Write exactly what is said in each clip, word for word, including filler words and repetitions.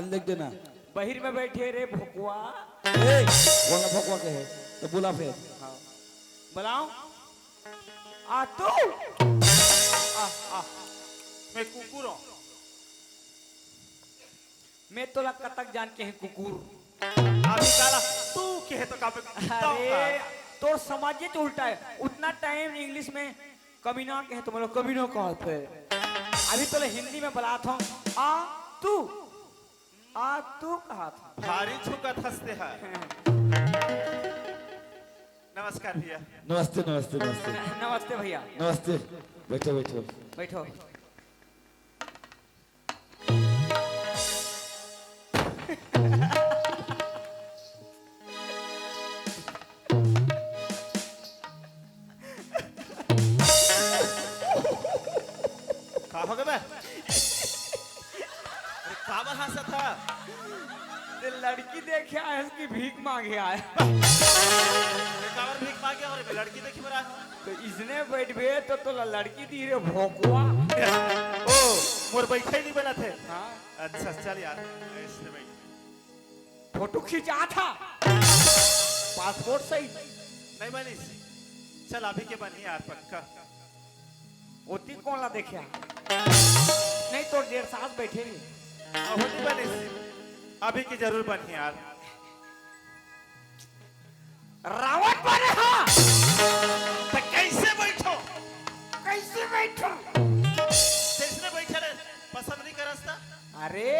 देख देना। बहिर में बैठे रे भोकवा। ए, वाला भोकवा के है, तो बोला फिर। हाँ। बुलाओ। आ तू। आ, आ। मैं कुकुर हूँ। मैं तोला कतक जान के है कुकुर। अभी काला तू के है तो का पे कुत्ता होगा? अरे, तोर समझ ये तो उल्टा है। उतना टाइम इंग्लिश में कमीना के है तो मतलब कमीना कहत है। अभी तोला हिंदी में बुलात हूँ। आ तू। आ तू कहा था? भारी झुकत हंसते हैं। नमस्कार भैया। नमस्ते, नमस्ते, नमस्ते। नमस्ते भैया। नमस्ते। बैठो, बैठो। बैठो। का हो गे बे? अरे, काबर हंसत हा? ते लड़की देखे आए हस कि भीख मांगे आए? अरे, काबर भीख मांगे? अरे, मैं लड़की देखे बर आए हूँ। तो इसने बैठबे तो तोला लड़की दी रे भोकवा। ओ, मोर बैठे नहीं बना थे। हाँ। अच्छा, चल यार, इसने बैठ। फोटो खिंचा था, पासपोर्ट सही। नहीं बनिस। चल, अभी के बनही यार, पक्का। ओती कौन ला देखे? नहीं तो डेढ़ सास बैठे ही। अहो नहीं बनिस। अभी के जरूर बनही यार। रावण बने हा। तो कैसे बैठो? कैसे बैठो? जैसने बैठे रहे, पसंद नहीं करस ता? अरे,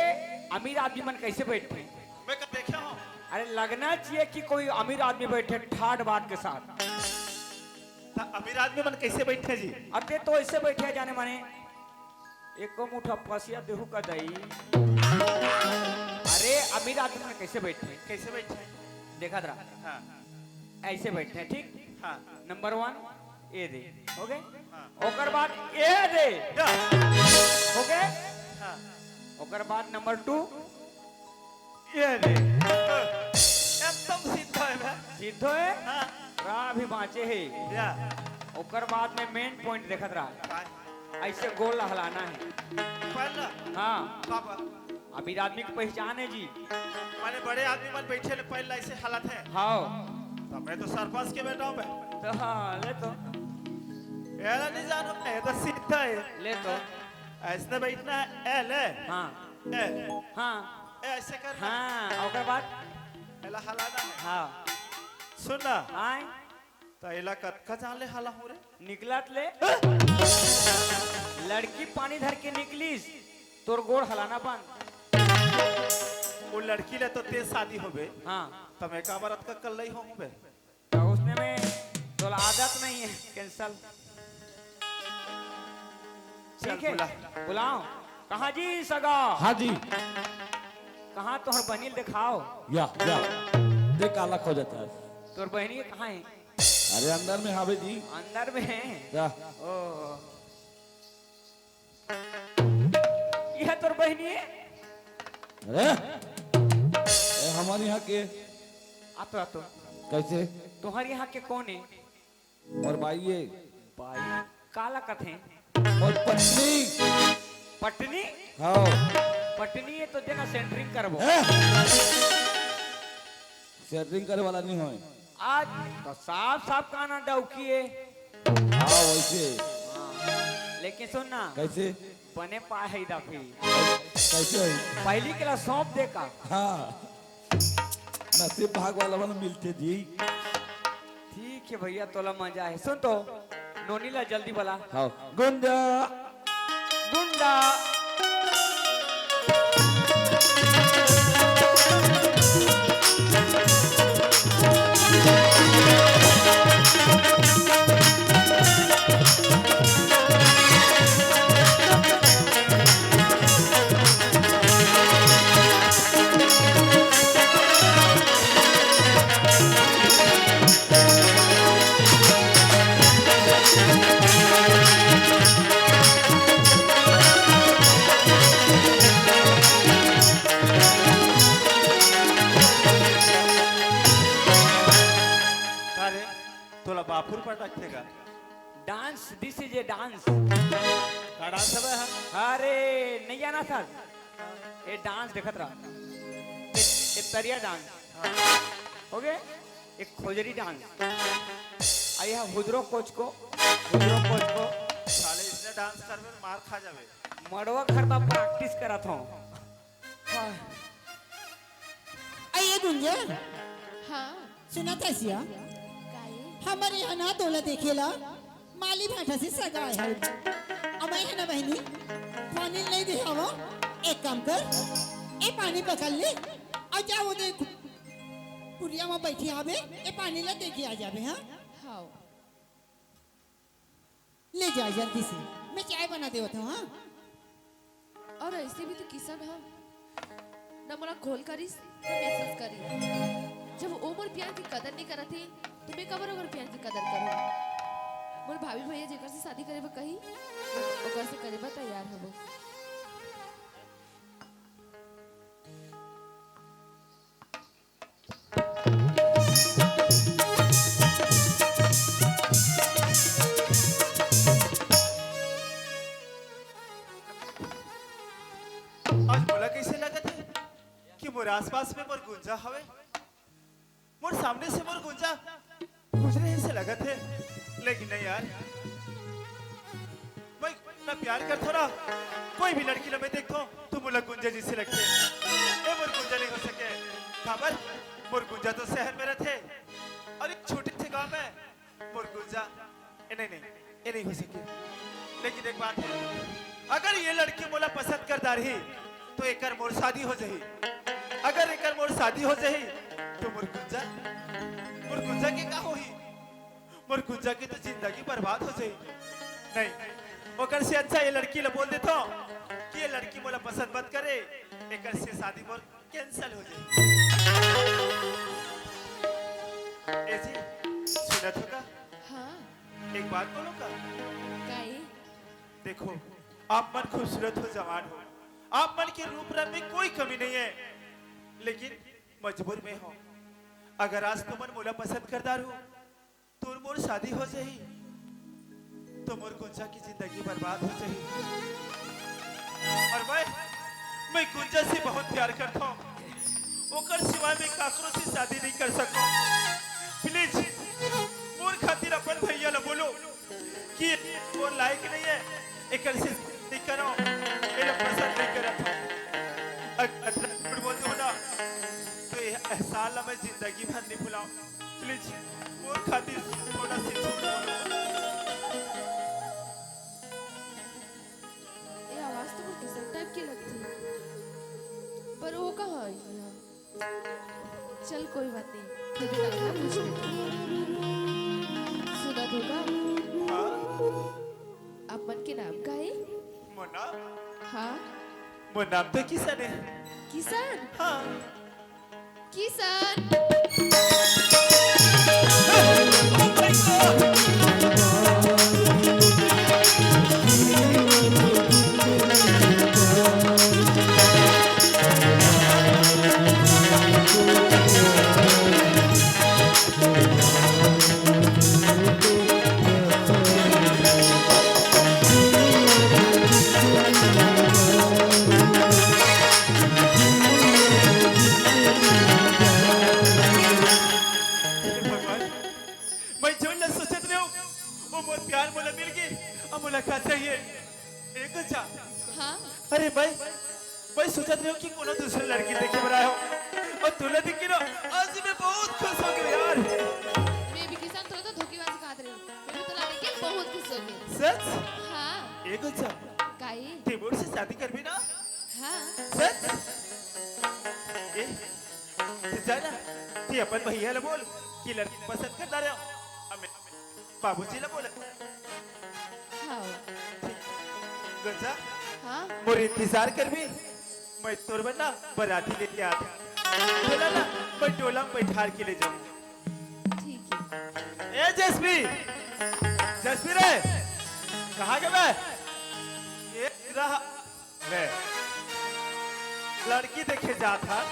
अमीर आदमी मन कैसे बैठे? मैं कब देखे हूँ? अरे, लगना चाहिए कि कोई अमीर आदमी बैठे ठाट बाट के साथ। त अमीर आदमी मन कैसे बैठे जी? अते तो ऐसे बैठे जाने माने, एको मुठा पसिया देहू का दई। अरे, अमीर आदमी मन कैसे बैठे? कैसे बैठे? देखा जरा। हाँ। ऐसे बैठे, ठीक? हाँ। नंबर वन, ये दे। हो गए? हाँ। ओकर बाद ये दे। या। हो गए? हाँ। ओकर बाद नंबर टू, ये दे। एकदम सीधा है बे। सीधो है? हाँ। राह भी बाँचे है। या। ओकर बाद में मेन पॉइंट देखत रहा। काय? ऐसे गोल हलाना है। पहला? हाँ। बाबा। अमीर आदमी की पहचान है जी। माने बड़े आदमी मन बैठे ले पहला ऐसे हालत है। हाँ। तो मैं तो सरपंच के बेटा हूँ बे। तो हाँ, ले तो। एला नहीं जानो, ये तो सीधा है। ले तो। ऐसने बैठना है, ए ले। हाँ। ए। हाँ। ए, ऐसे करना। हाँ, ओकर बाद? एला हलाना है। हाँ। सुन ना। आय। त एला कतका जान ले हलाहूँ रे? निकलत ले। लड़की पानी धर के निकलिस, तोर गोड़ हलाना बंद। वो लड़की ले तो तेज शादी होबे। हाँ। त मैं काबर अतका कल्लई होहूँ बे? तो उसने में तोला आदत नहीं है, कैंसल। चल, ठीक है, बुला। बुलाओ। कहाँ जी सगा? हाँ जी। कहाँ तोहर बहिनी ल देखाओ? या, या। देख काला खोजत है। तोर बहिनी कहाँ है? अरे अंदर में हावे जी। अंदर में है? या। ओ। यह तोर बहिनी है? अरे, ए, हमारे यहाँ के। आतो, आतो। कैसे? तुम्हारे यहाँ के कौन है? मोर बाई ये। बाई? काला कथे? मोर पत्नी। पत्नी? हाँ। पत्नी है तो देना सेंटरिंग करबो। हैं? सेंटरिंग करे वाला नहीं होय। आज तो साफ साफ काना डौकी है। हाँ, वैसे। हाँ, लेकिन सुन ना। कैसे? बने पाए है दाफी। कैसे है? पहली के ला सौंप दे का? हाँ। नसीब भाग वाला मन मिलते जी। ठीक है भैया, तोला मजा है। सुन तो, नोनी ला जल्दी बुला। हाँ। गुंजा। गुंडा। अरे, तोला बाफुर पटकथे का? Dance, this is a dance। का dance हवे हा? अरे, नहीं जाना था? ये डांस देखत रहा। ये, ये तरिया डांस। हो गए? एक खोजरी डांस। आ, ये हुदरो कोच को, हुदरो कोच को। साले इसने डांस करबे तो मार खा जाबे। मड़वा घर में प्रैक्टिस करत हूँ। हाँ। अये गुंजा। हाँ। सुनत हस या? काये? हमर यहाँ ना तोला देखेला माली भांटा से सगा हे। अमय हे ना बहिनी, पानी नहीं दे हवा। एक काम कर, ए पानी पकड़ ले अउ जा वो दे कुरिया में बैठी हवे, ए पानी ला दे के आ जाबे, हाँ? हाँ। ले जा जल्दी से, मैं चाय बना देवत हूँ, हाँ? अउ अइसे भी तो किसन ह न मोला call करिस, न message करिस। जब वो मोर प्यार के कदर नहीं करत हे, तो मैं कबर ओकर प्यार के कदर करूँ? मोर भाभी भैया जेकर से शादी करे बर कही, ओकर से करे बर तैयार हबो। आज मोला कइसे लगत हे कि मोर आसपास में मोर गुंजा हवे? मोर सामने से मोर गुंजा गुजरे हे से लगत हे, लेकिन नहीं यार, मैं इतना प्यार करथों ना, कोई भी लड़की ला मैं देखथों तो मोला गुंजा जइसे लगथे। ए मोर गुंजा नहीं हो सके, काबर मोर गुंजा तो शहर में रहिथे अउ एक छोटे से गांव में मोर गुंजा, ए नहीं, नहीं, ए नहीं हो सके। लेकिन एक बात हे, अगर ये लड़की मोला पसंद कर डारही, तो एकर मोर शादी हो जाही। अगर एकर मोर शादी हो जाही, तो मोर गुंजा, मोर गुंजा के का होही? मोर गुंजा के तो जिंदगी बर्बाद हो जाही। नहीं, ओकर से अच्छा ये लड़की ला बोल देथों कि ये लड़की मोला पसंद मत करे, एकर से शादी मोर cancel हो जाही। ए जी, सुनत हो का? हाँ। एक बात बोलूं का? काई? देखो, आप मन खूबसूरत हो, जवान हो, आप मन के रूप रंग में कोई कमी नहीं है, लेकिन मजबूर में हो। अगर आज तुमन मोला पसंद कर डारहू, तो मोर शादी हो जाही, तो मोर गुंजा की जिंदगी बर्बाद हो जाही। अउ मैं, मैं गुंजा से बहुत प्यार करथों, ओकर सिवाय मैं काकरो से शादी नहीं कर सकूं। Please, मोर खातिर अपन भैया ला बोलो कि मोर लायक नहीं है, एकर से नहीं करो, एला पसंद नहीं करत हो। अग-, अगर झूठ बोलते हो ना, तो ये एहसान ला मैं जिंदगी भर नहीं भुलाऊं। Please, मोर खातिर थोड़ा सी झूठ बोलो। ये आवाज तो मोर किसन type के लगथे, पर वो कहाँ आई है? चल, कोई बात नहीं, फिर भी नाम ना पूछ लेते। सुनत हो का? हाँ। आप मन के नाम का है? मोर नाम? हाँ। मोर नाम तो किसन है। किसन? हाँ। किसन। हे भगवान, मैं जोन ला सोचत रहेंव, वो मोर प्यार मोला मिल गे, अब मोला का चाहिए? ए गुंजा। हाँ। अरे मैं, मैं सोचत रहेंव कि कोनो दूसरे लड़की देखे बर आए हों, अउ तोला देख के ना, आज मैं बहुत खुश हो गेंव यार। मैं भी किसन, तोला तो धोखेबाजी कहत रहेंव, मैं भी तोला देख के बहुत खुश हो गेंव। सच? हाँ। ए गुंजा। काई? ते मोर से शादी करबे ना? हाँ। सच? ए, ते जा ना, ते अपन भैया ला बोल कि लड़की पसंद कर डारेंव। अब मैं बाबूजी ला बोल। हाँ। ठीक। गुंजा, हाँ? मोर इंतजार करबे, मैं तोर बर ना बराती लेके आत हंव। तोला ना, मैं डोला में बैठार के ले जाहूं। ठीक है। ए जसवी, जसवी रे, कहाँ गेबे? ए रहा। ले, लड़की देखे जात हंव,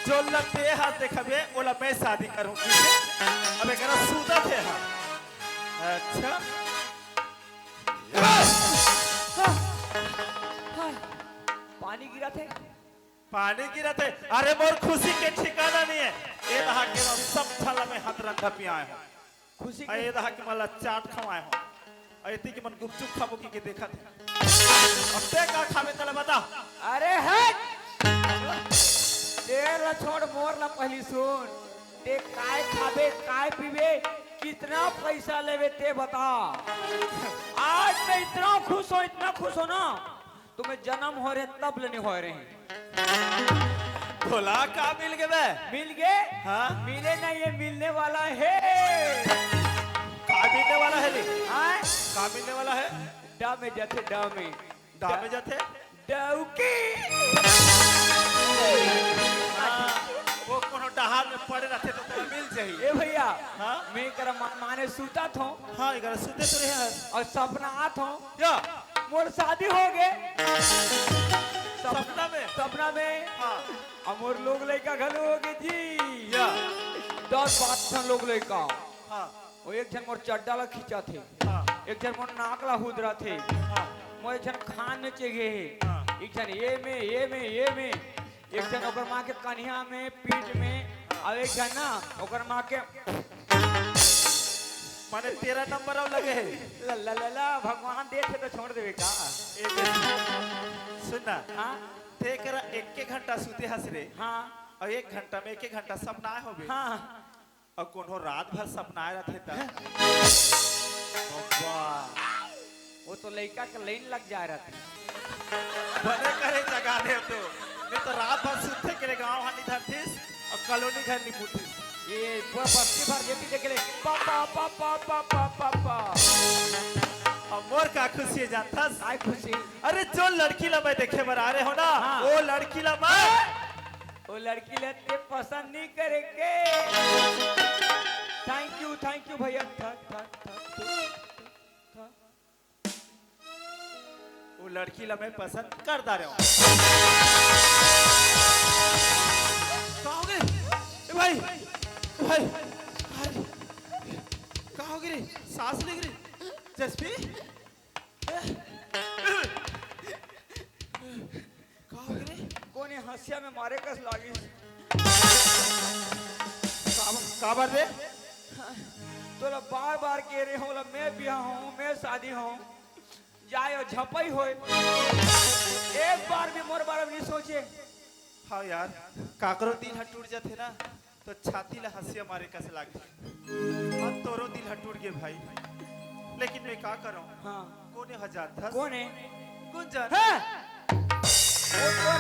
जोन ला ते हा देखबे, ओला मैं शादी करहूं, ठीक है? अब एकरा सूतत हे हा। अच्छा। पानी गिरत हे। पानी गिरत हे। अरे, मोर खुशी के ठिकाना नहीं है। ए दहा के ना सब झन ला मैं हाथ रंधा पियाए हूँ। खुशी अरे, के ए दहा के मला चाट खवाए हूँ। अरे, एती के मन गुपचुप खाबो की के देखत हे। अब ते का खाबे, तेला बता। अरे हट! तेला छोड़, मोर ला पहली सुन। ते काय खाबे, काय पीबे, कितना पैसा लेबे, ते बता। आज मैं इतना खुश हूँ, इतना खुश हूँ ना, तुम्हें जन्म हो रहे तब ले नहीं हो रहे। भोला, का मिल गे बे? मिल गे? हाँ। मिले ना, ये मिलने वाला है। का मिलने वाला है रे? हाँ? का मिलने वाला है? डा में जाथे, डा में। डा में जाथे? डौकी। हाँ, वो कोनो डहार में पड़े रहथे तो ओकरा मिल जाही। ए भैया, हाँ? मैं एकरा मा-, माने सूतत हूँ। हाँ, एकरा सूते तो रहे हस। और सपना आत हूँ। या। मोर शादी हो गे। सप-, सपना में? सपना में। हाँ। अब मोर लोग लइका घलो हो गे जी। या। दस बारह ठन लोग लइका। हाँ। वो एक झन मोर चड्डा ला खींचत हे। हाँ। एक झन मोर नाक ला हुदरत हे। हाँ। मोर एक झन खान में चेघे हे। हाँ। एक झन ये में, ये में, ये में। एक झन ओकर माँ के कनिहा में, पीठ में। हाँ। और एक झन ना, ओकर माँ के माने तेरह नंबर अउ लगे हे। ला, ला, ला, ला, भगवान देथे तो छोड़ देबे का? ए, सुन ना, हाँ? ते करा एक, एक घंटा सुते हस रे। हाँ। अउ एक घंटा में एक, एक घंटा सपना आए होबे। हाँ। अउ कोनो रात भर सपना आए रहथे त? बब्बा। वो तो लइका के लाइन लग जाए रहथे। बने करे जगा दे तो। नहीं तो रात भर सुते के रे गाँव हानि धरतीस अउ कॉलोनी घर नहीं पूछतीस। ये पूरा बस्ती भर जेती देखे ले। पा, पा, पा। अब मोर का खुशी हे जानथस? काय खुशी? अरे जो लड़की ला मैं देखे बर आ रहे हो ना, हाँ। वो लड़की ला मैं वो लड़की ला ते पसंद नहीं करे के। Thank you, thank you भैया। थक, थक, थक, थक। वो लड़की ला मैं पसंद कर डारे हूँ। का हो गे? ए भाई, ए भाई, अरे, का हो गे रे? सांस ले रे, जसपी? का हो गे रे? कोने हंसिया में मारे कस लागिस? काबर, काबर रे? तोला बार बार कहे रहे हूँ, मैं बिहा हूँ, मैं शादी हूँ, जाए अउ झपई होए। एक बार भी मोर बारे में नहीं सोचे। हाँ यार, काकरो दिल ह टूट जाथे ना, तो छाती ला हंसिया मारे कस लागथे। अब तोरो दिल ह टूट गे भाई, लेकिन मैं का करंव? हाँ। कोने ह जानथस? कोने? गुंजन। हाँ। वो तोर,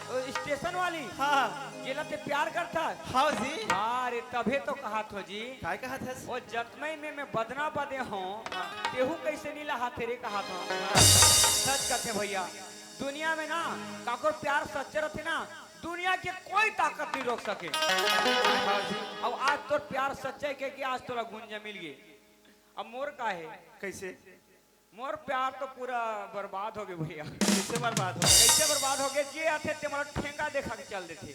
वो स्टेशन वाली? हाँ। जेला ते प्यार करथस? हाँ जी। अरे तभे तो कहत हों जी। काय कहत हस? वो जतमई में मैं बदना बदे हूँ, हाँ। तेहू कैसे नहीं लहाथे रे कहत हों। हाँ। सच कहथे भैया, दुनिया में ना काकर प्यार सच्चा रहथे ना, दुनिया के कोई ताकत नहीं रोक सके। हाँ जी। अब आज तोर प्यार सच्चा हे, क्योंकि आज तोला गुंजा मिल गे। अब मोर का हे? कैसे? मोर प्यार तो पूरा बर्बाद हो गे भैया। कैसे बर्बाद हो गे? कैसे बर्बाद हो गे? जे आथे ते मोला ठेंगा देखा के चल देथे।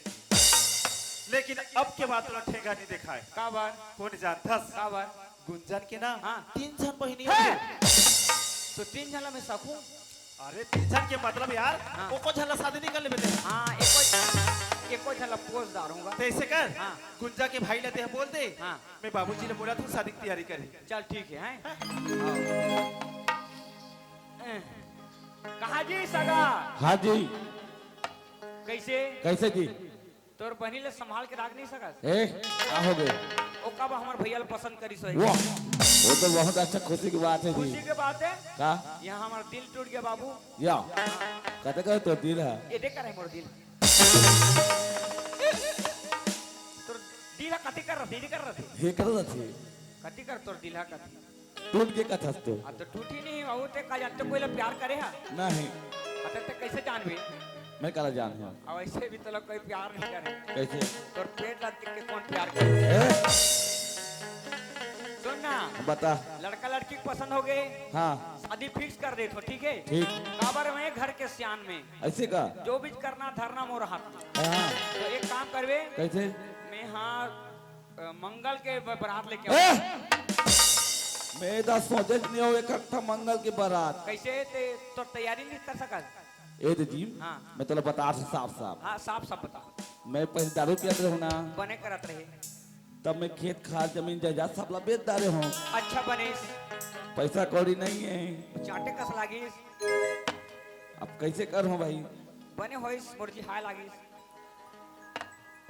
लेकिन अब के बाद तोला ठेंगा नहीं देखाए। काबर? कोन जानथस? काबर? गुंजन के ना हाँ। तीन झन बहिनी हे। होथे। तो तीन झन ला मैं सकूं? अरे तीन झन के मतलब यार, हाँ। एको झन ला शादी नहीं कर लेबे ते। हाँ, एको, एको झन ला पोस डारूंगा। तो ऐसे कर, हाँ। गुंजा के भाई ला ते बोल दे, हाँ। मैं बाबूजी ला बोलत हूँ शादी की तैयारी करे। चल ठीक हे, हैं? हाँ। हाँ। कहा जी सगा? हाँ जी। कैसे? कैसे जी? तोर बहिनी ला संभाल के राख नहीं सकस? ए, का हो गे? ओ कब हमर भैया ला पसंद करिस होही? वाह, वो तो बहुत अच्छा खुशी की बात हे जी। खुशी के बात हे। का? यहाँ हमर दिल टूट गे बाबू। या, कते कहे तोर दिल हे? ये देख करे मोर दिल। तोर दिल ह कथी कर रथे, ये कर रथे। ये कर रथे। कथी कर तोर दिल ह कथी? टूट गे कथस तो। अब तो टूटी नहीं, अउ ते का जानते कोई ला प्यार करे हा? नहीं। अब ते कैसे जानबे? मैं काला जानहूँ। अब ऐसे भी तोला कोई प्यार नहीं करे। कैसे? तोर पेट ला देख के कौन प्यार करे? ए? सुन ना। बता। लड़का लड़की पसंद हो गे। हाँ। शादी fix कर देथों, ठीक हे? ठीक। काबर में घर के सियान में। ऐसे का? जो भी करना धरना मोर हाथ में। हाँ। तो एक काम करबे। कैसे? मैं हाँ अ, मंगल के ब-, बरात लेके ए! आऊँ। मैं दा सोचे नहीं हो इकट्ठा मंगल के बरात। कैसे ते तो तैयारी नहीं कर सकत? ए दे जी, हाँ। मैं तोला बता साफ साफ। हाँ, साफ साफ बता। मैं पहले दारू पियत रहूं ना। बने करत रहे। तब मैं खेत खार, जमीन जायदाद सब ला बेच डारे हूँ। अच्छा बनिस। पैसा कौड़ी नहीं है। चाटे कस लागिस। अब कैसे करहूँ भाई? बने होइस, मोर जी हाय लागिस।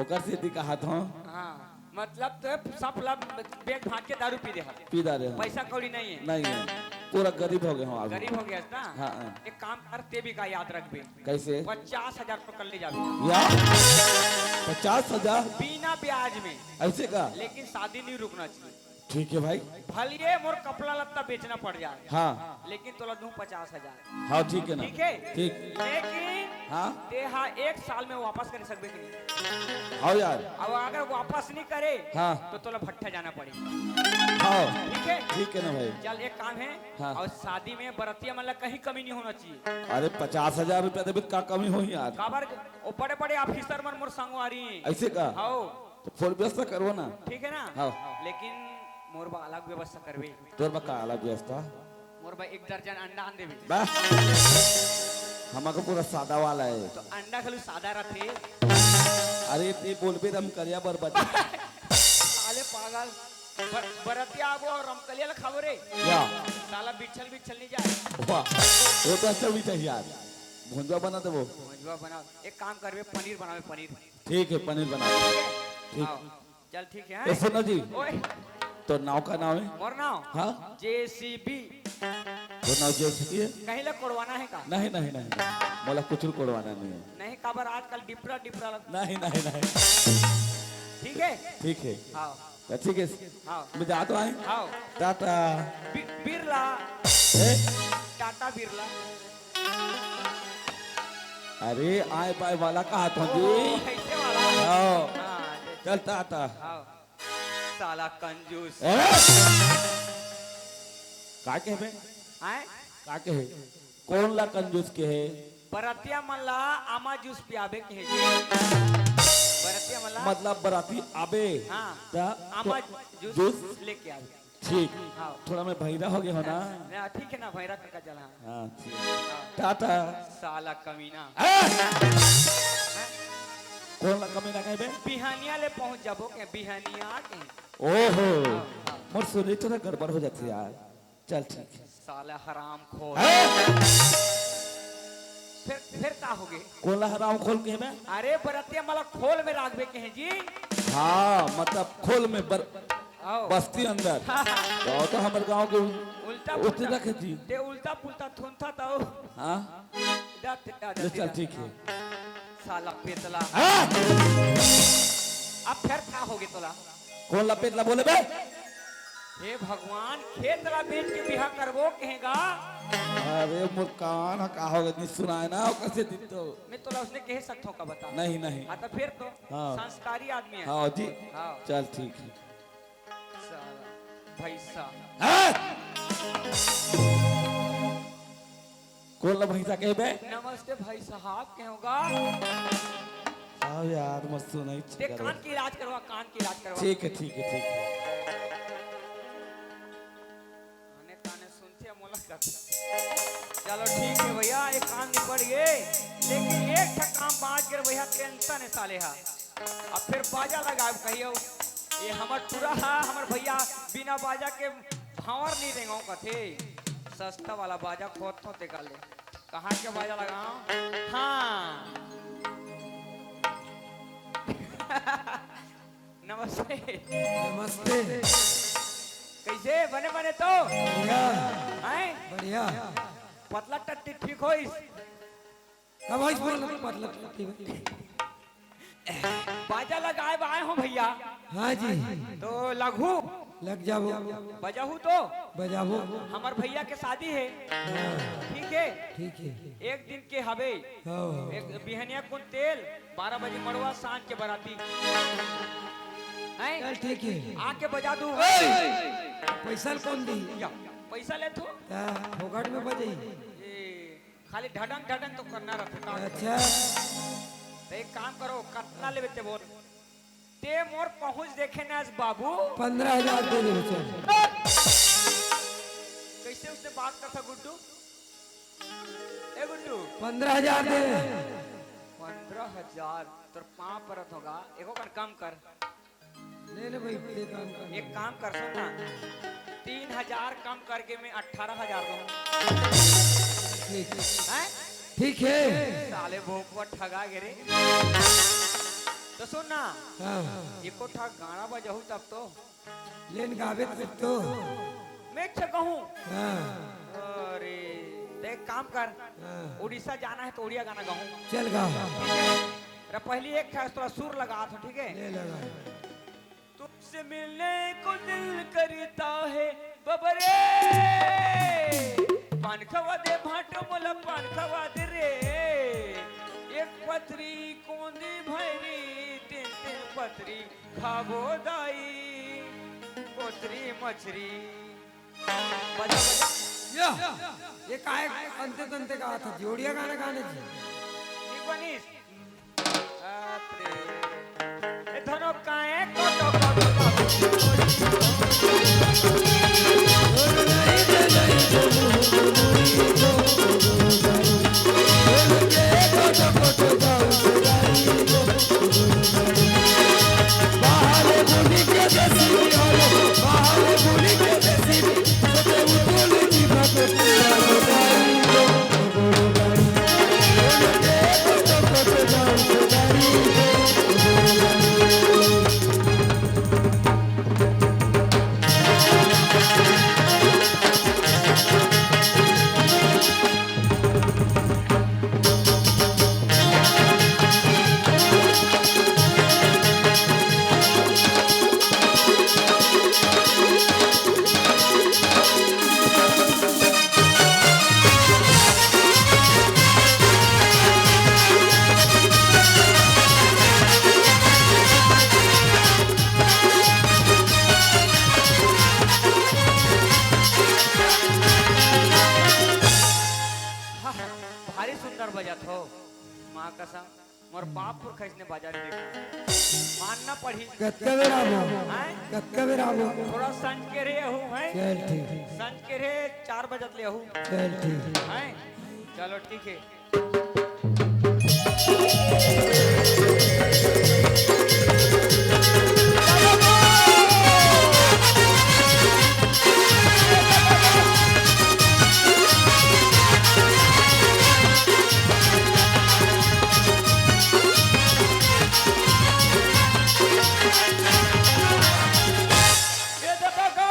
ओकर सेती कहात हूँ। हाँ, मतलब तो सब ला बेच भांज के दारू पी दे हस। पी डारे हूँ। पैसा कौड़ी नहीं है। नहीं है, पूरा गरीब हो गया हूँ अभी। गरीब हो गया ना? हाँ, हाँ। एक काम कर, ते भी का याद रखबे। कैसे? पचास हजार तो कर ले जाबे। या? पचास हजार? बिना ब्याज में। ऐसे का? लेकिन शादी नहीं रुकना चाहिए। ठीक है भाई। भलिए मोर कपड़ा लत्ता बेचना पड़ जाए। हाँ। लेकिन तोला दूं पचास हजार। हाँ, ठीक है ना? ठीक है? ठीक। लेकिन हाँ। तेहा एक साल में वापस कर सकबे कि नहीं? हाँ यार। अब अगर वापस नहीं करे हाँ। तो तोला भट्ठा जाना पड़ी। हाँ। ठीक है? ठीक है ना भाई? चल, एक काम है। हाँ। और शादी में बरतिया मन ला कहीं कमी नहीं होना चाहिए। अरे, पचास हजार रुपया देबे त का कमी होही यार? काबर, वो बड़े बड़े ऑफिसर मन मोर संगवारी। ऐसे का? हाँ। तो फोन व्यवस्था करबो ना। ठीक है ना? हाँ। लेकिन मोर बर अलग व्यवस्था करबे। तोर बर का अलग व्यवस्था? मोर बर एक दर्जन अंडा आन देबे। बस, हमर को पूरा सादा वाला है। तो अंडा खाली सादा रथे। अरे, ते बोलबे त हम करिया बर बच। साले पागल। बर-, बरतिया आबो और रमकलिया ला खाबो रे। या। साला बिछल बिछल नहीं जाए। वाह, वो तो अच्छा भी चाहिए यार। भुंजवा बना देबो। भुंजवा बनाओ। एक काम करबे, पनीर बनावे, पनीर। ठीक है, पनीर बना। ठीक है? ठीक। हाँ। चल, ठीक है, ए, हैं? सुनो जी। ओए। तोर नाव का नाव है? मोर नाव? हाँ? जेसीबी। तोर नाव जेसीबी है? कहीं ला कोड़वाना है का? नहीं, नहीं, नहीं, नहीं। मोला कुछ कोड़वाना नहीं है। नहीं, काबर आजकल डिपरा, डिपरा लग- नहीं, नहीं, नहीं। ठीक है? ठीक है। हाँ। तो ठीक है। हाँ। मैं जात हूँ, आए? हाँ। टाटा। बि-, बिरला। ए? टाटा बिरला। अरे, आए बाय वाला कहात हूँ ओ, जी। ऐसे वाला? हाँ। हाँ, दे। चल, टाटा। हाँ। साला कंजूस। ए? का कहे बे? आए? का कहे? कोन ला कंजूस कहे? बरतिया मन ला आमा जूस पियाबे कहे जी। बरतिया मन ला मतलब बराती आबे हाँ। त आमा को-, जूस जूस? लेके आबे। ठीक। हाँ। थोड़ा मैं भैरा हो गया हूँ ना। ना, ठीक है ना, भैरा करका चला। हाँ, ठीक। हाँ। टाटा। साला कमीना। ए! कोन ला कमीना कहे बे? बिहानिया ले पहुंच जाबो के, बिहानिया के। ओहो। हाँ, हाँ। मोर सुनी थोड़ा गड़बड़ हो जाती यार। चल ठीक है। साला हराम खोर। हैं? फिर, फिर का होगे? कोन ला हराम खोर कहे बे? अरे बरतिया मन ला खोल में राखबे कहे जी। हाँ, मतलब खोल में बर-, आओ। बस्ती अंदर। हाँ, हाँ। तो, तो हमर गांव के उल-, उल्टा उल्टे पुल्टा। रखे जी। ते उल्टा पुल्टा थुनथा तो। हाँ। जा, जा, जा, ले चल, जा। ठीक है। साला पेतला। हाँ। अब फिर का होगे तोला? कोन ला पेतला बोले बे? हे भगवान, खेत ला बेच के बिहा करबो कहेगा। अरे मोर कान ह का होगे, नहीं सुनाए ना, ओकर से दिन तो। मैं तोला उसने कहे सकथो का बता। नहीं, नहीं। हाँ, तो फिर तो हाँ। संस्कारी आदमी है। हाँ जी। हाँ। चल ठीक है। साला भैंसा। हैं? कोन ला भैंसा कहे बे? नमस्ते भाई साहब, कहे होगा। आओ यार, मत सुनाई ते चक्कर कान में। की इलाज करवा, कान की इलाज करवा। ठीक है, ठीक है, ठीक है। आने ताने सुनते हैं मोला कर। चलो ठीक है भैया, एक काम निपट गए, लेकिन एक ठा काम बांच गए भैया, टेंशन है साले हा। अब फिर बाजा लगाए कहियो, ये हमर टूरा हा, हमर भैया बिना बाजा के भांवर नहीं रेंगो कथे। सस्ता वाला बाजा खोद तो ते काले। कहाँ के बाजा लगाओ? हाँ। नमस्ते। नमस्ते। कैसे बने, बने तो? बढ़िया। हैं? बढ़िया। पतला टट्टी ठीक होइस? अब भाई बोल, पतला टट्टी। बाजा लगाए बर आए हो भैया। हाँ जी। तो लगहू? लग जाबो। बजाहू तो? बजाबो। हमर भैया के शादी है। हाँ। ठीक है? ठीक है। एक दिन के हवे। हाँ। एक बिहनिया कुन तेल, बारह बजे मड़वा, सांझ के बराती। हैं? चल ठीक है। आके बजा दू। ए! पैसा ल कौन दी? या, पैसा ले तू? हाँ, फोकट में बजाई। ए, खाली ढडंग ढडंग तो करना रहता। अच्छा। तो एक काम करो, कतना लेबे ते बोल। ते मोर पहुंच देखे ना बाबू। पन्द्रह हजार दे दे चल। कैसे उसने बात करता गुड्डू? ए गुड्डू। पंद्रह हजार दे। पंद्रह हजार? तोर पाँव परत हों गा, एको कन कम कर। ले ले भाई, ये काम कर। एक काम कर, सुन ना, तीन हजार कम करके मैं अठारह हजार दूँ। ठीक। हैं? ठीक है। साले भोकवा ठगा गे रे। तो सुन ना, हाँ। एको ठा गाना बजाहू तब तो। लेन गाबे तब तो। मैं अच्छा कहूँ। हाँ। अरे, तो एक काम कर, हाँ। उड़ीसा जाना है तो उड़िया गाना गाहूँ। चल गा। अरे पहली एक ठा थोड़ा सुर लगा था, ठीक है? ले लगा। तुमसे मिलने को दिल करता है बबरे, पान खवा दे भाटो मोला, पान खवा दे रे। एक पतरी कोंदी भैरी, तीन तीन पतरी खाबो दाई, कोतरी मछरी। बजा, बजा। या, ये काय अंते तंते का था? जोड़िया गाना गाने जी। ठीक बनिस। बाप रे। ए धनो काहे कोटो कोटो भारी सुंदर बजत हो, माँ कसम। मोर बाप पुरखा अइसने बाजा नइ देखे। मानना पड़ही। कतका बेर आबो? हैं? कतका बेर आबो? थोड़ा संझ के रे आहू, हैं? चल ठीक। संझ के रे चार बजत ले आहू। चल ठीक। हैं? चलो ठीक है। ये देखो गो,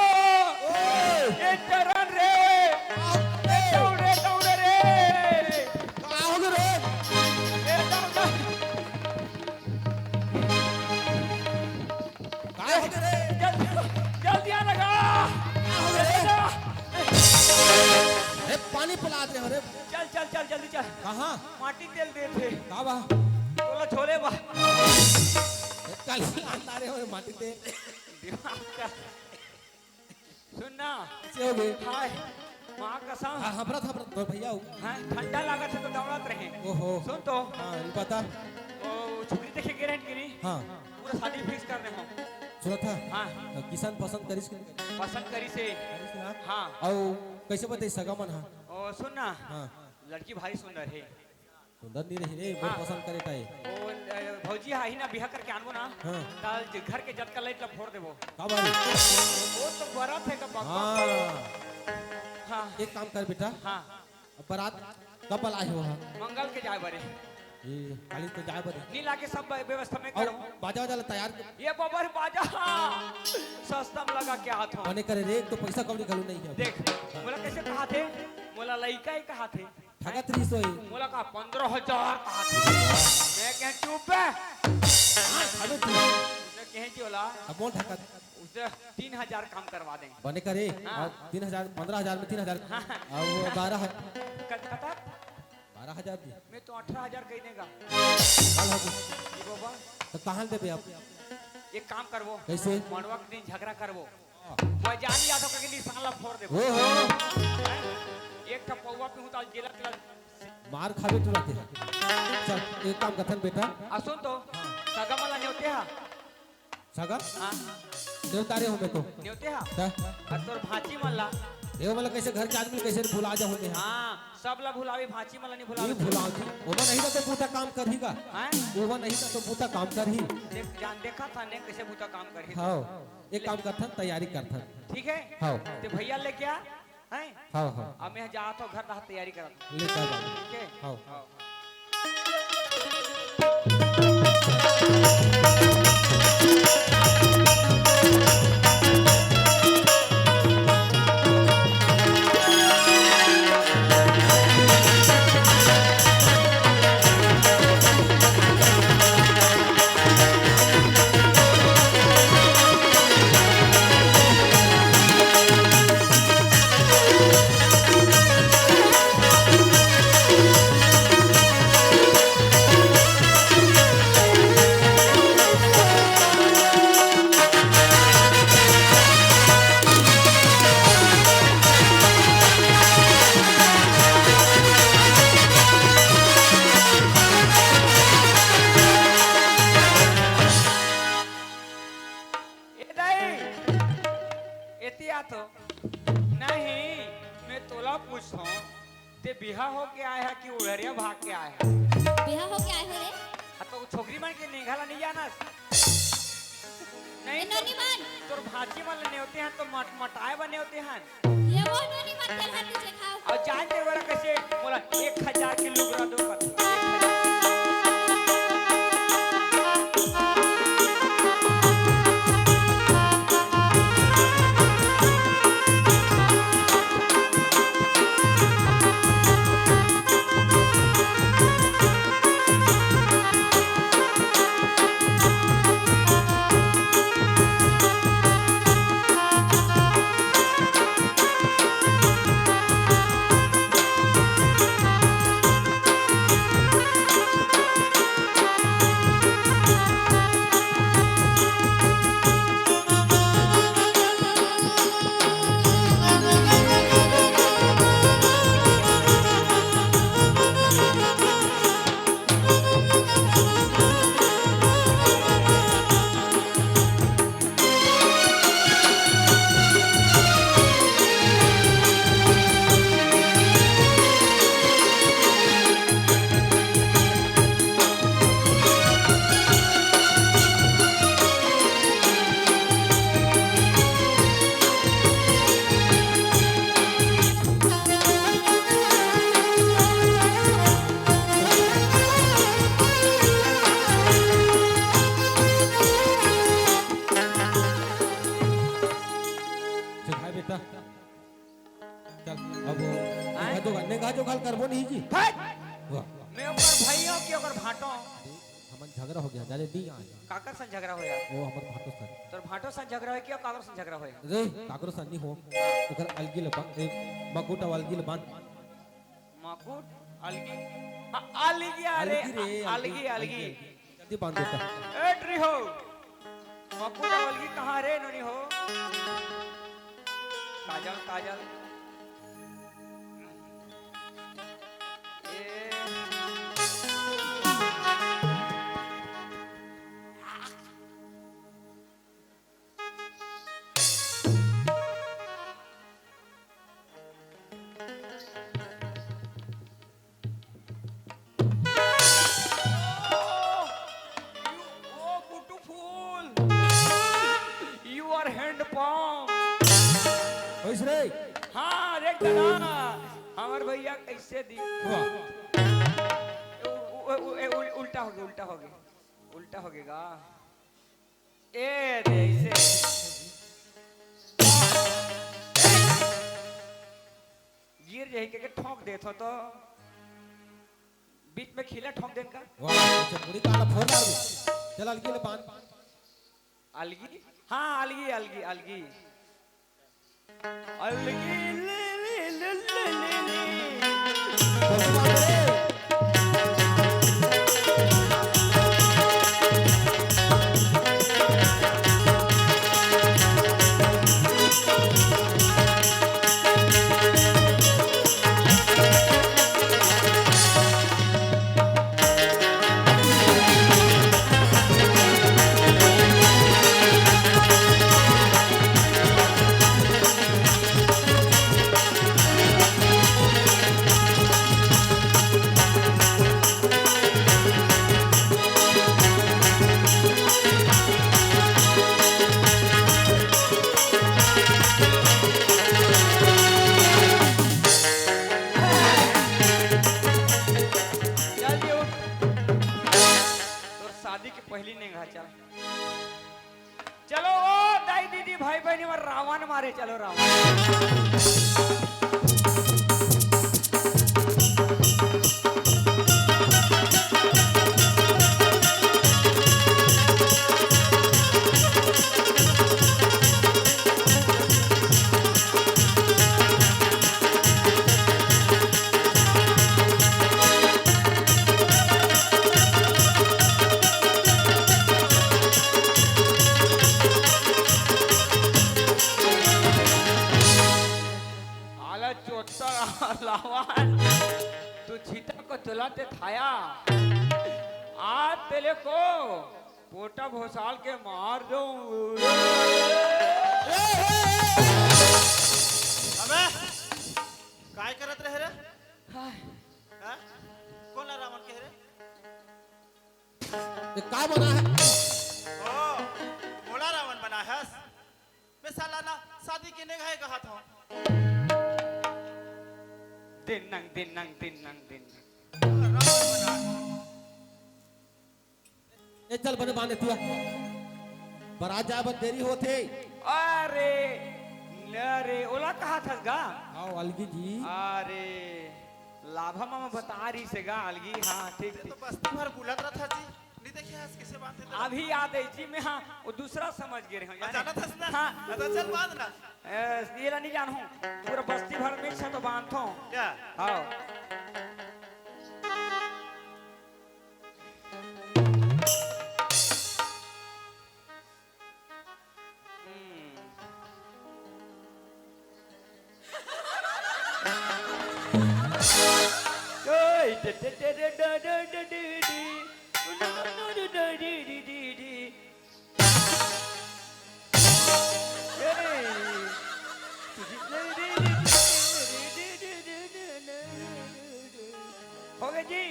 ये चरण रे, ये दौड़े, दौड़े रे। का हो गे रे? ये दौड़े। का हो गे रे? जल्दी, जल्दी आ लगा। का हो गे रे? जल्दी आ। ए, पानी पिला दे रे। चल, चल, चल, जल्दी चल। कहाँ? माटी तेल दे थे। का बा? तोला छोले बा। ए, कल लान ला रहे हो माटी तेल। दिमाग का। सुन ना। से हो गए। हाय, माँ कसम। हाँ, हबरत, हबरत, तोर भैया हो। हाँ, ठंडा लागत हे तो दौड़त रहे। ओहो। सुन तो। हाँ, ये बता। ओ, छोकरी देखे गे रहेन कि नहीं? हाँ। पूरा शादी fix कर दे हम। सुनत हा? हाँ। तो किसान पसंद करिस कि नहीं करिस? पसंद करिस हे। करिस ना? हाँ। अउ कैसे बताई सगा मन हा? ओ, सुन ना। हाँ। लड़की भारी सुंदर हे। सुंदर नहीं रही रे, मोर हाँ। पसंद करे ताई। ओ, अ, भौजी आही ना, बिहा करके आनबो ना, हाँ। त घर के जतका light ला फोड़ देबो। का बात? वो तो बरात हे का बक-, बक-, हाँ। हाँ। एक काम कर बेटा। हाँ। अब बरात कब ला आही हो? मंगल के जाए बरे। ये काली तो जाए बरे। नी लागे सब व्यवस्था में अउ करो। बाजा वाजा ला तैयार कर। ये बबर बाजा। सस्ता में लगा के हाथ हो। बने करे रे, एक तो पैसा कौड़ी घलो नहीं है। देख, मोला कैसे कहा थे? मोला लइका ही कहा थे। ठगत रहिस होही। मोला का पंद्रह हजार कहा थे। मैं कहें, "चुप बे।" हाँ, खालो तू। उसने कहे जी ओला, अब मोर ठगत। उसने तीन हजार कम करवा दें। बने करे, हाँ। अब तीन हजार, पंद्रह हजार में तीन हजार, हाँ। अब बारह ह-, कत-, कतक? बारह हजार दी। मैं तो अठारह हजार कही देगा। चल हो गई। ये बाबा। तो कहाँ देबे अब? एक काम करबो। कैसे? मंडवा के दिन झगड़ा करबो। हाँ। वो जान लिया तो कहीं निशान ला फोड़ देबो। ओहो। हैं? एक ठा पौवा पीहूं त जेला तेला। मार खाबे तू रहते हैं। चल, एक काम कथन बेटा। आ सुन तो, हाँ। सगा मन ला नेवते हा। सगा? हाँ। नेवता रे हो मैं तो। नेवते हा। हाँ। अउ तोर भांची मन ला। ये वाला कैसे घर के आदमी कैसे भुला जा होते हैं? हाँ। सब ला भुलावे, भांची मन ला नहीं भुलावे। नहीं भुलावती। ओमा नहीं ना तो बूता काम करही का? हैं? ओमा नहीं ना तो बूता काम करही। देख, जान देखा था ने कैसे बूता काम करही। हाँ, एक काम करथन, तैयारी करथन। ठीक है? हाँ। ते भैया लेके आ, हैं? हाँ, हाँ। अब मैं जात हूँ घर, तहाँ तैयारी करत हूँ। ले कर बाबू। ठीक है? हाँ। हाँ। ए दाई, एती आथो। नहीं, मैं तोला पूछथों, ते बिहा होके आय हे कि उड़रिया भाग के आय हे? बिहा होके आय हो रे। हाँ, तो छोकरी मन के निंगा ला नहीं जानस? नहीं, ए, नोनी मन। तोर भांची मन ल नेवते हन, तो मट-, मटाए बर नेवते हन। ये वो नोनी मन तेल हाथ नीचे खाओ। अउ जान दे वाला कैसे बोला, एक हजार के लुगरा दो कर। एक हजार। चल भाई बेटा, चल, अब हाँ? नेंगा जोगाल, नेंगा जोगाल करबो नहीं जी। हट! वाह। मैं ओकर भाई हूँ कि ओकर भांटो? हमन झगड़ा हो गया, जाने दी आए। काकर सन झगड़ा होया? वो हमर भांटो सन। तोर भांटो सन झगड़ा होया कि काकर सन झगड़ा होया? रे, काकरो सन नहीं हो। ओकर अलगी ले बांध, ए, मकुट अउ अलगी ले बांध। मकुट, अलगी, हाँ, अलगी, अरे, अलगी रे, अलगी, अलगी, अलगी। जल्दी बांध देता। ए, ट्री हो। मकुट अउ अलगी कहाँ रे, नोनी हो? काजल, काजल। ए। You, ओ beautiful, you are handsome। कैसे रे? हाँ, देख ना, हमर भैया कैसे दी। वाह। उ-, उ-, उ-, ए, उल-, उल्टा हो गया, उल्टा हो गया, उल्टा हो गया। ए दे, ऐसे। गिर जाही के, के ठोंक देथो तो बीच में खीला ठोंक देन का। वाह, अच्छा, पूरी काला फोड़ डाल दे। चल, अलगी ले बांध। अलगी? हाँ, अलगी, अलगी, अलगी। अलगी ले, ले, ले, ले, ले, ले। अरे चलो रावण। आला चोत्तर रावण, तू छिता को तुला ते थाया। आज तेले को पोटा भोसाल के मार दूं। अबे, काय करत रहे रे? हाय। हाँ? कोन ला रावण कहे रे? ये का बना है? ओ, मोला रावण बना हस? मैं साला ना शादी के नेगहाय कहा था। दिन नंग, दिन नंग, दिन नंग, दिन नंग। रावण बना है। ए, चल बने बांध देतिया। बारात जाए बर देरी होथे। अरे, न रे, ओला कहा था गा? आओ, अलगी जी। अरे, लाभा मामा बता रही से गा, अलगी, हाँ, ठीक, ये तो ठीक। बस्ती भर बुलत रहा था जी। नहीं देखे आज किसे बांधे तो। अभी याद आई जी, मैं, हाँ, वो दूसरा समझ गे रहे हूँ, हाँ, जाने? जानत हस ना? हाँ। हाँ, तो चल बांध ना। ए, ये ला नहीं जानहूँ, पूरा बस्ती भर में छे तो बांधथों। क्या? हाँ। हो गए जी।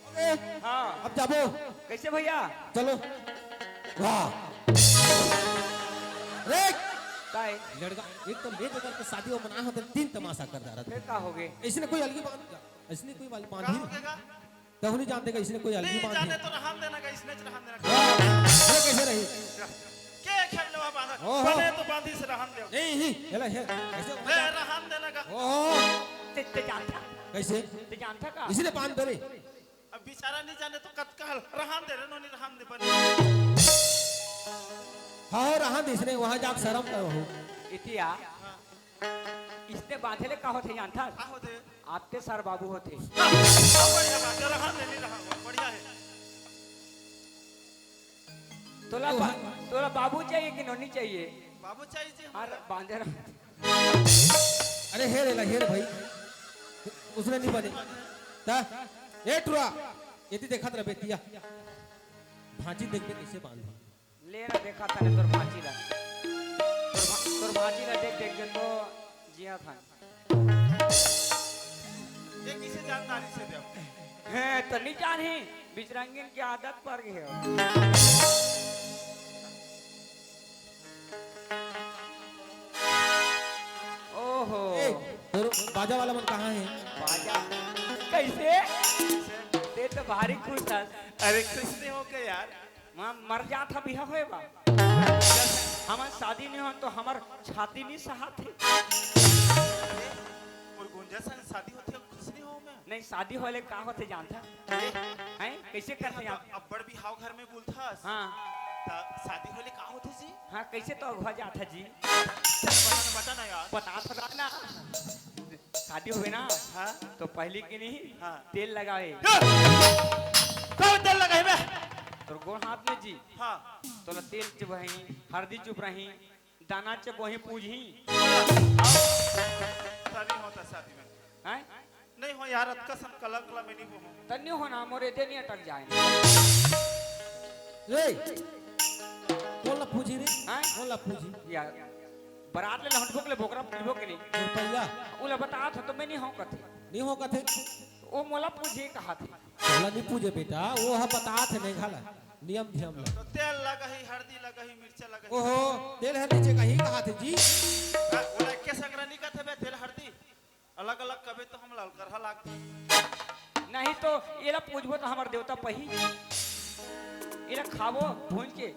ओके। हाँ। अब जाबो। कैसे भैया? चलो। वाह। रे। काय? लड़का एक तो ले देकर के शादी वो मना होते, तीन तमाशा कर डारा। फिर का हो गए? इसने कोई अलगी बांध, इसने कोई वाली बांध का ही हो नहीं। गया? तब नहीं जानते का इसने कोई अलगी नहीं बांध जाने है। तो रहन देना का, इसने रहन देना का। वाह। ये कैसे रही? के खेल लेवा बांधा? ओहो। बने तो बांधी से रहन दे। नहीं, नहीं, हेला, हे, कैसे ले बांधा? रहन देना का। ओहो। ते, ते जानता? कैसे? ते जानता का? इसने बांध दे रे। अब बेचारा नहीं जाने तो कत कहल, रहन दे रे, नोनी रहन दे, बने। हाँ, रहन दे, इसने वहाँ जाके शर्म करो हो। इतिया, हाँ। इसने बांधे ले का होथे जानथस? का होथे? आपके सर बाबू होथे। हाँ, हाँ, बढ़िया बात है, रहन दे, नहीं रहन, बढ़िया है। तोला बा-, तोला बाबू चाहिए कि नोनी चाहिए? बाबू चाहिए जी अरे, हमला। बांधे रह। अरे, हे रे ला, हे रे भाई। उसने नहीं बने। ता, ए टुरा, ये ती देखत रह बेटिया। भांची देख के कैसे बांध। ले ना, देखा था ने तोर भांची ला। तोर भा-, तोर भांची ला देख, देख के तो जिया था। ये किसे जानकारी से दे? हैं, तो नहीं जानी, बिचरंगिन की आदत पड़ गई है। ओहो। ए, तोर बाजा वाला मन कहाँ है? बाजा? कैसे? ते तो भारी खुश था। अरे, खुश नहीं हो के यार। वहाँ मर जात ह, बिहा होए बा। हमर शादी नहीं हो तो हमर छाती नहीं सहात हे। मोर गुंजा संग शादी होथे, खुश नहीं हो मैं? नहीं, शादी होले का होथे जानथा? हैं? कैसे करथे जानथा? अब्बड़ बिहाव घर में बोलथस। हाँ। त शादी होले का होथे जी? हाँ, कैसे तो अगुआ जाथा जी? बता ना, बता ना यार। बता तो रहा ना। शादी होवे ना, हाँ? तो पहली के नहीं, हाँ। तेल लगावे। का तेल लगावे बे? तोर गोड़ हाथ में जी। हाँ। तोला तेल चुभही, हरदी चुभ रही, दाना चबोही पूजही। तनी होता शादी में। हैं? नहीं हो यार, अतका सन कलंक ला मैं नहीं बोहूँ। तन्नी हो ना, मोरे दे नहीं अटक जाए। रे, कौन ला पूजी रे? हैं? कौन ला पूजी? यार, बरात ले लहन भोग ले बोकरा पूजबो के नहीं। रुपया? उला बता था तो मैं नहीं हो कथे। नहीं हो कथे? वो मोला पूजे कहा थे। तोला नहीं पूजे बेटा, वो ह बतात हे नहीं घला, नियम धियम ला। तो तेल लगही, हरदी लगही, मिर्चा लगही। ओहो, तेल हरदी जे कही कहा थे जी। हाँ, ओला एके संग नहीं कहत हे बे, तेल हरदी। अलग-अलग कबे तो हम ललकरहा लागथे। नहीं तो एला पूजबो तो हमर देवता पही। एला खाबो भूंज के।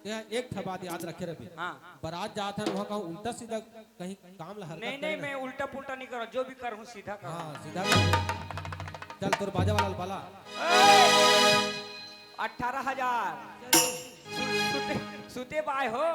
एक ठा बात याद रखे रबे। हाँ। बरात जात हन, वहाँ कहूँ उल्टा सीधा कहीं काम ला हरकत नहीं, करे नहीं, ना। मैं उल्टा पुल्टा नहीं करहूँ, जो भी करहूँ सीधा करहूँ। हाँ, सीधा कर। चल, तोर बाजा वाला ला बला। ए! अठारह हजार। सु-, सुते, सुते बाय हो।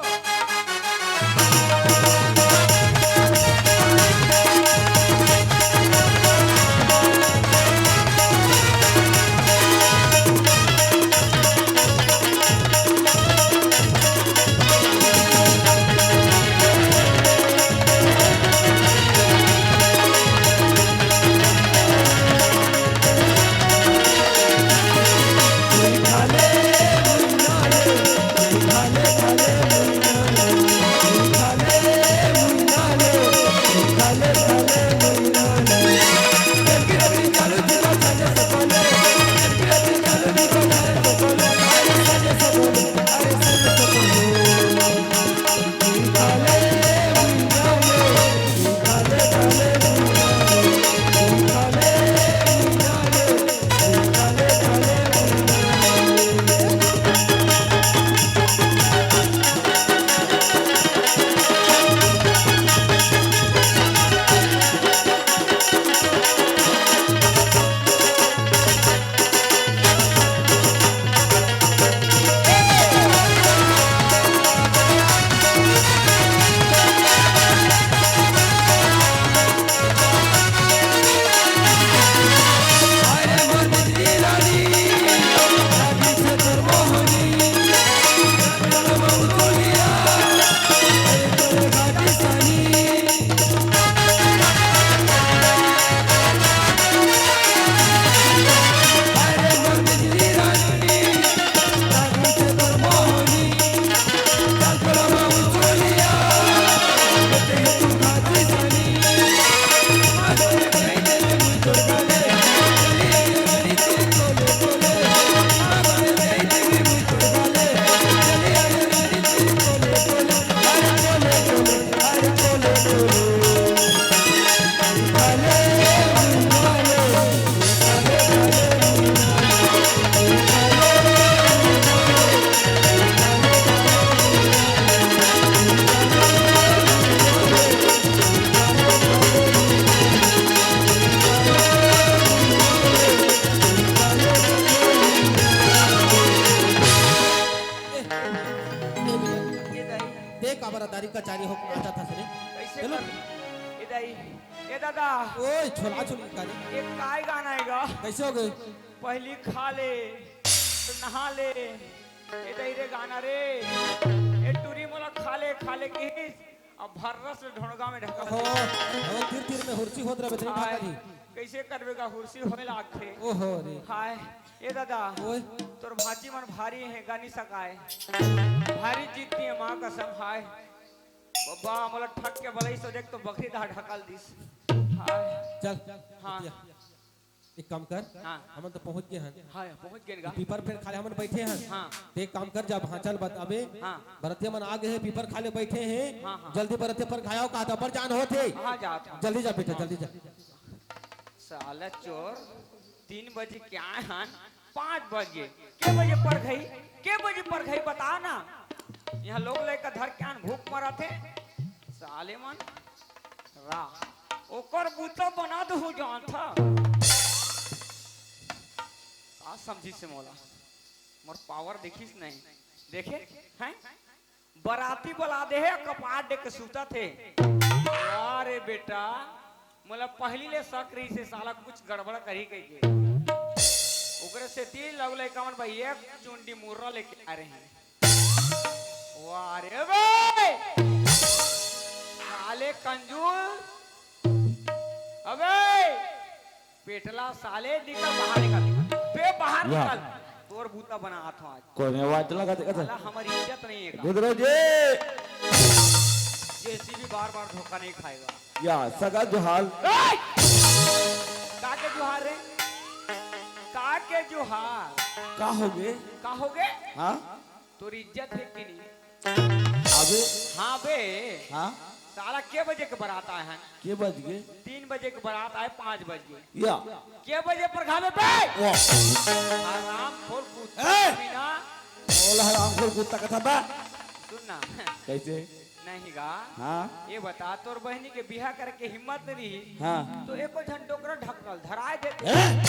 ए दाई, ते काबर अदारी कचारी होके नाचत हस रे? कैसे चलो। कर? ए दाई, ए दादा। ओए, छोला छोली का रे? ये काय गाना हे गा? कैसे हो गए? पहली खा ले, तो नहा ले। ए दाई रे गाना रे। ए टूरी मोला खा ले, खा ले किहिस। अब भर्रस ले ढोड़गा में ढका हो, दे। हो, तीर तीर में हुरसी होत रहे, बजरी आय, ढका दी। कैसे करबे गा, हुरसी होने लागथे। ओहो रे। हाय, ए दादा, ओए। तोर भांची मन भारी हे, गा नी सकाय। भारी जिद्दी हे, माँ कसम, हाय। बब्बा, मोला ठक के बलई सो देख तो बकरी दा ढकल दिस। हाय। चल, हाँ। बिटिया। एक काम कर, हाँ। हमन तो पहुंच गए हन। हाँ, पहुंच गए गा। पीपर पेड़ खाले हमन बैठे हन। हाँ। ते एक काम कर, जब हाँ चल बत अबे, हाँ। बरतिया मन आ गए हे, पीपर खाले बैठे हे। हाँ, हाँ। जल्दी बरतिया पर घायाव का तबर जान होत हे। हाँ, जात हूँ। जल्दी जा बेटा, हाँ। जल्दी जा। साला चोर, तीन बजे के आए हन, पाँच बजे। के बजे पर घई? के बजे पर घई बता ना। यहाँ लोग लइका धर के आन भूख मरत हे। साले मन। रा, ओकर बूता बना दहू जानथा। का समझिस हे मोला? मोर पावर देखिस नहीं? देखे? हैं? बराती बला दे हे, कपाट दे के सुतत हे। अरे बेटा, मोला पहली ले शक रहिस हे, साला कुछ गड़बड़ करही कहिके। ओकरे सेती लव लइका मन भाई एक चुंडी मुर्रा लेके आ रहे हैं। वाह रे बे! साले कंजूस! अबे! पेटला साले निकल बाहर निकल। बे बाहर वाह। निकल। तोर बूता बनात हूँ आज। कोने वाटला का देखत है? साला हमारी इज्जत नहीं है का? गुजरो जी। जेसीबी बार बार धोखा नहीं खाएगा। या सगा जोहार। ए! का के जोहार रे? का के जोहार? का होगे? का होगे? हाँ? तोर इज्जत हे कि नहीं? अबे। हाँ बे। हाँ? साला के बजे के बरात आए हन? के बज गे? तीन बजे के बरात आए, पाँच बज गे। या। के बजे पर घामे बे? वाह। हराम खोर कुत्ता ए! बिना। हरामखोर कुत्ता कथा बा। सुन ना। कैसे? नहीं गा। हाँ। ये बता, तोर बहिनी के बिहा करके हिम्मत नहीं रही। हाँ। तो एको झन डोकरा ढकल धराए देते। ए?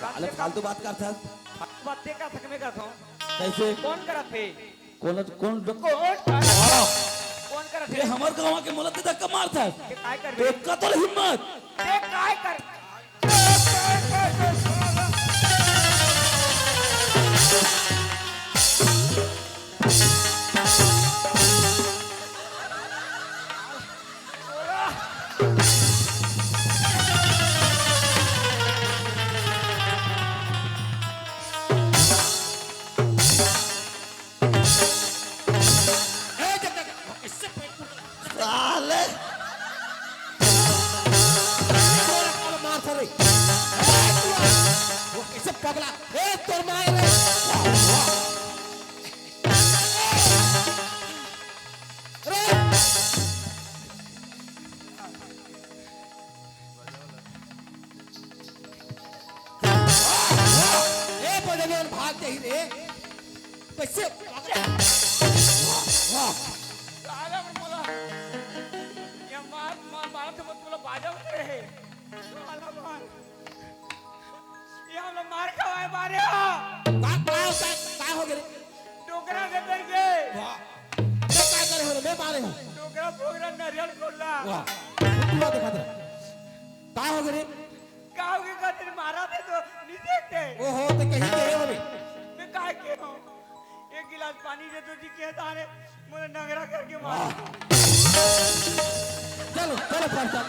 साले फालतू बात करथस। फालतू बात ते का थक में करथो। कैसे? कौन करत हे? कौन, कौन डो-, कौन करत हे? हाँ। कौन करत हे? ये हमर गाँव के मोला ते धक्का मारथस। ते काय करबे? ते कतल हिम्मत। ते काय कर ए, देख, देख, इससे पेट फूट रहा। साले। तोरा काला मार साले। ए, तू आ। वो कैसे पगला? ए, तोर माय रे। अरे। ए, बदनिया भाग जाही रे। कैसे? वाह, वाह। साला मोला, ये मार, मार, मार तो मत बोला, बाजा उतरे है। साला मार। ये हम लोग मार खवाए मारे हो। का, का, का, का हो गए रे? डोकरा के दर के। वाह। मैं का करे हो रे? मैं मारे हूँ। डोकरा, डोकरा, नरियल खोला। वाह। फुटुआ दिखा दे। का हो गए रे? गाँव के खातिर मारा थे तो नहीं देखते। ओहो, तो कहीं के हो बे? मैं काय के हूँ? एक गिलास पानी दे दो जी, कहता है, मुझे नंगरा करके मारा। वाह। चलो, चलो, फट, चल।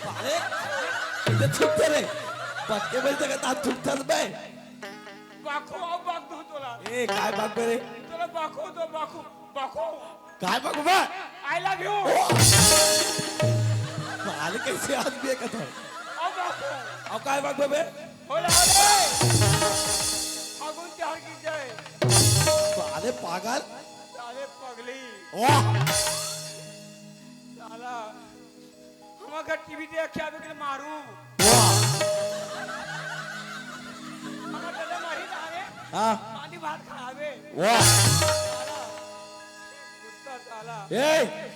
अरे, इधर छुप रे। पक्के बोलते कहता, छुप बे। बाखो, आओ बाख दो तोला। ए, काय बाख बे रे? तोला बाखो दो, बाखो, बाखो। काय बाख बे? I love you। ओ! साले कैसे आदमी है कथर? आओ बाखो। आओ काय बाख बे? होला, होला। फागुन त्योहार की जय। साले पागल। साले पगली। वाह। साला। हम अगर टीवी देख के आवे के मारू। वाह। हम अगर दादा मारी ना आवे, हाँ। पानी भात खावे। वाह। साला, कुत्ता साला। ए!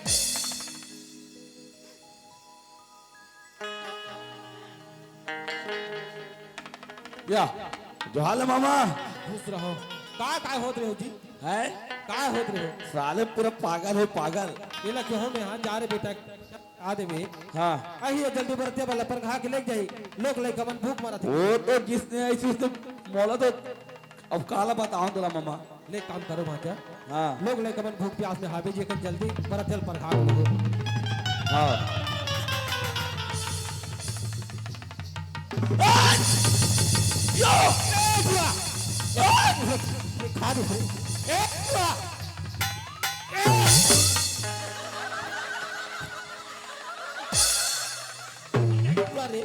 या, जोहार ले मामा। खुश रहो। का, का होत रहे हो जी? हैं? का होत रहे हो? साले पूरा पागल है, पागल। ये ला क्यों में हाथ जा रे बेटा? आ देवे। हाँ। अही जल्दी बरतिया वाला पर खा के लेके जाई। लोग लइका मन भूख मरत हे। वो तो जिसने ऐसी उसने मोला तो अब काला बताऊं तोला मामा। ले काम करो भांजा। हाँ। लोग लइका मन भूख प्यास में हावे जी कर जल्दी बरतिया पर खा के लो। हाँ। ए! यो! ए, बुआ! ए! खा दे। ए, बुआ! ए! पूरा रे।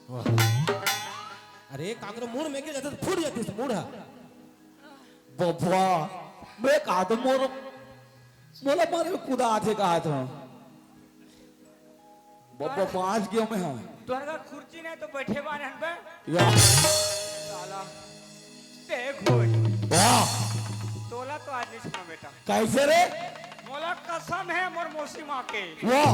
वाह। अरे, काकरो मूड़ में के जाते तो फूट जाती इस मूड़ हा। बबुआ, मैं कहा तो मोर, मोला मारे में कूदा आथे कहा तो। बब्बा, बांच गयो मैं, हाँ। तोहर घर खुर्ची नहीं तो बैठे बाने हन बे। या। साला, देख होय। वाह। तोला तो आज नहीं छोड़ो बेटा। कैसे रे? मोला कसम है मोर मौसी माँ के। वाह।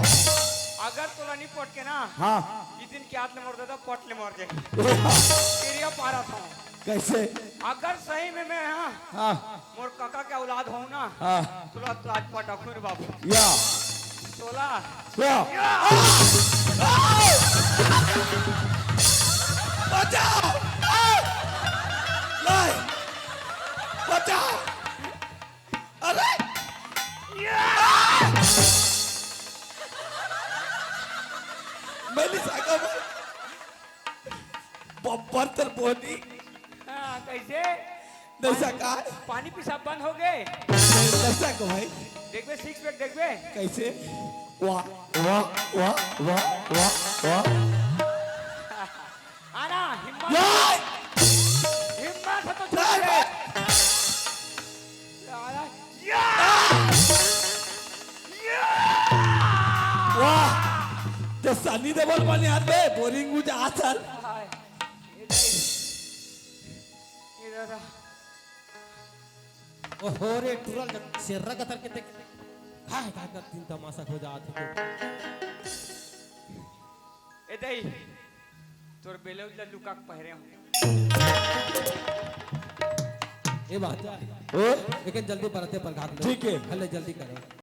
अगर तोला नहीं पटके ना, हाँ। इस दिन के हाथ ले मोर दादा पट ले मर जाए। वाह। तेरिया पारा था। कैसे? अगर सही में मैं, हाँ, हाँ। मोर काका के औलाद हों ना, हाँ। तोला तो आज पटाखुर बाबू। या। तोला। या। या। बचाओ। नहीं। बचाओ। अरे। या। मैं नहीं सकता भाई। बब्बर तर बोनी। हाँ, कैसे? नशा का? पानी पेशाब बंद हो गए। नशा को भाई। देखबे, six pack देखबे। कैसे? वाह, वाह, वाह, वाह, वाह, वाह। आना, हिम्मत। यार! हिम्मत है तो छोड़ नहीं दे। बे। साला, या! सनी देओल बने आत बे, बोरिंग बुझात हे। ए दादा। ओहो रे, टुरा ल जब सेर्रा कतर के देख, काय काय कर दिन तमाशा हो जात हे। ए दई, तोर ब्लाउज ला लुका के पहिरे हूँ। ए बात। ओ? लेकिन जल्दी परते पर घात ले। ठीक है। हले जल्दी करो।